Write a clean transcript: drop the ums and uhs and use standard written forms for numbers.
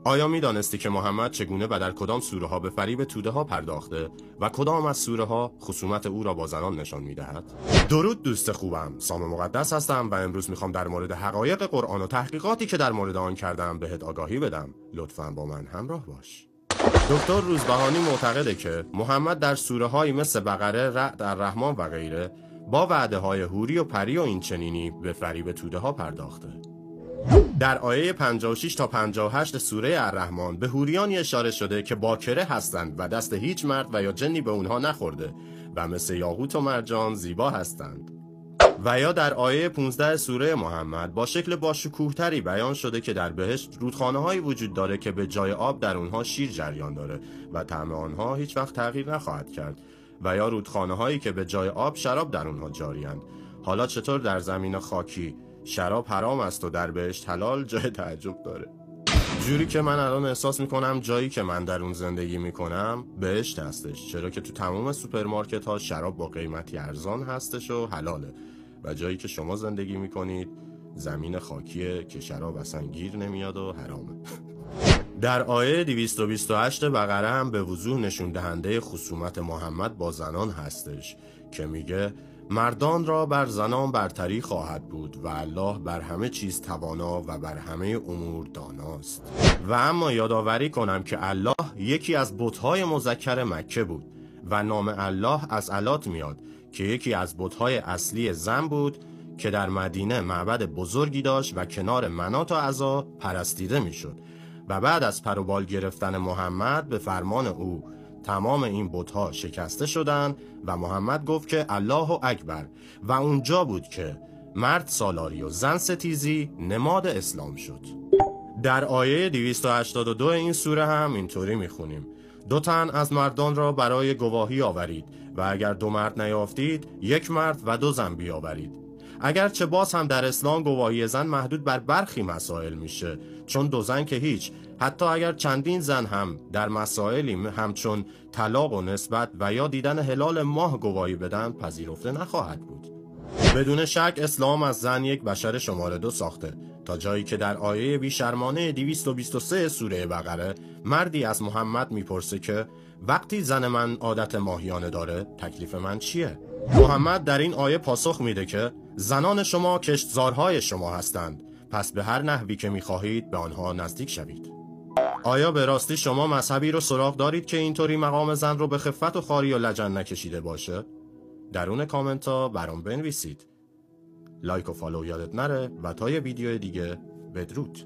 آیا میدانستی که محمد چگونه و در کدام سوره ها به فریب توده ها پرداخته و کدام از سوره ها خصومت او را با زنان نشان میدهد؟ درود دوست خوبم، سام مقدس هستم و امروز میخوام در مورد حقایق قرآن و تحقیقاتی که در مورد آن کردم بهت آگاهی بدم. لطفاً با من همراه باش. دکتر روزبهانی معتقده که محمد در سوره هایی مثل بقره، رعد، الرحمن و غیره با وعده های حوری و پری و این چنینی به فریب توده ها پرداخته. در آیه 56 تا 58 سوره الرحمن به حوریانی اشاره شده که باکره هستند و دست هیچ مرد و یا جنی به اونها نخورده و مثل یاقوت و مرجان زیبا هستند. و یا در آیه 15 سوره محمد با شکل باشکوه‌تری بیان شده که در بهشت رودخانه‌هایی وجود داره که به جای آب در اونها شیر جریان داره و طعم آنها هیچ وقت تغییر نخواهد کرد، و یا رودخانه‌هایی که به جای آب شراب در اونها جاری‌اند. حالا چطور در زمین خاکی شراب حرام است و در بهشت حلال، جای تعجب داره. جوری که من الان احساس میکنم جایی که من در اون زندگی میکنم بهشت هستش، چرا که تو تمام سوپرمارکت ها شراب با قیمتی ارزان هستش و حلاله، و جایی که شما زندگی میکنید زمین خاکیه که شراب اصلا گیر نمیاد و حرامه. در آیه 228 بقره هم به وضوح نشون دهنده خصومت محمد با زنان هستش که میگه مردان را بر زنان برتری خواهد بود و الله بر همه چیز توانا و بر همه امور داناست. و اما یادآوری کنم که الله یکی از بت‌های مذکر مکه بود و نام الله از الات میاد که یکی از بت‌های اصلی زن بود که در مدینه معبد بزرگی داشت و کنار منات و عزا پرستیده میشد و بعد از پر و بال گرفتن محمد به فرمان او تمام این بت‌ها شکسته شدند و محمد گفت که الله اکبر، و اونجا بود که مرد سالاری و زن ستیزی نماد اسلام شد. در آیه 282 این سوره هم اینطوری میخونیم: دو تن از مردان را برای گواهی آورید و اگر دو مرد نیافتید یک مرد و دو زن بیاورید. اگرچه باز هم در اسلام گواهی زن محدود بر برخی مسائل میشه، چون دو زن که هیچ، حتی اگر چندین زن هم در مسائلی همچون طلاق و نسبت و یا دیدن هلال ماه گواهی بدن پذیرفته نخواهد بود. بدون شک اسلام از زن یک بشر شماره 2 ساخته، تا جایی که در آیه بیشرمانه 223 سوره بقره مردی از محمد میپرسه که وقتی زن من عادت ماهیانه داره تکلیف من چیه؟ محمد در این آیه پاسخ میده که زنان شما کشتزارهای شما هستند، پس به هر نحوی که میخواهید به آنها نزدیک شوید. آیا به راستی شما مذهبی رو سراغ دارید که اینطوری مقام زن رو به خفت و خواری و لجن نکشیده باشه؟ درون کامنت ها برام بنویسید. لایک و follow یادت نره و تا یه ویدیو دیگه، بدرود.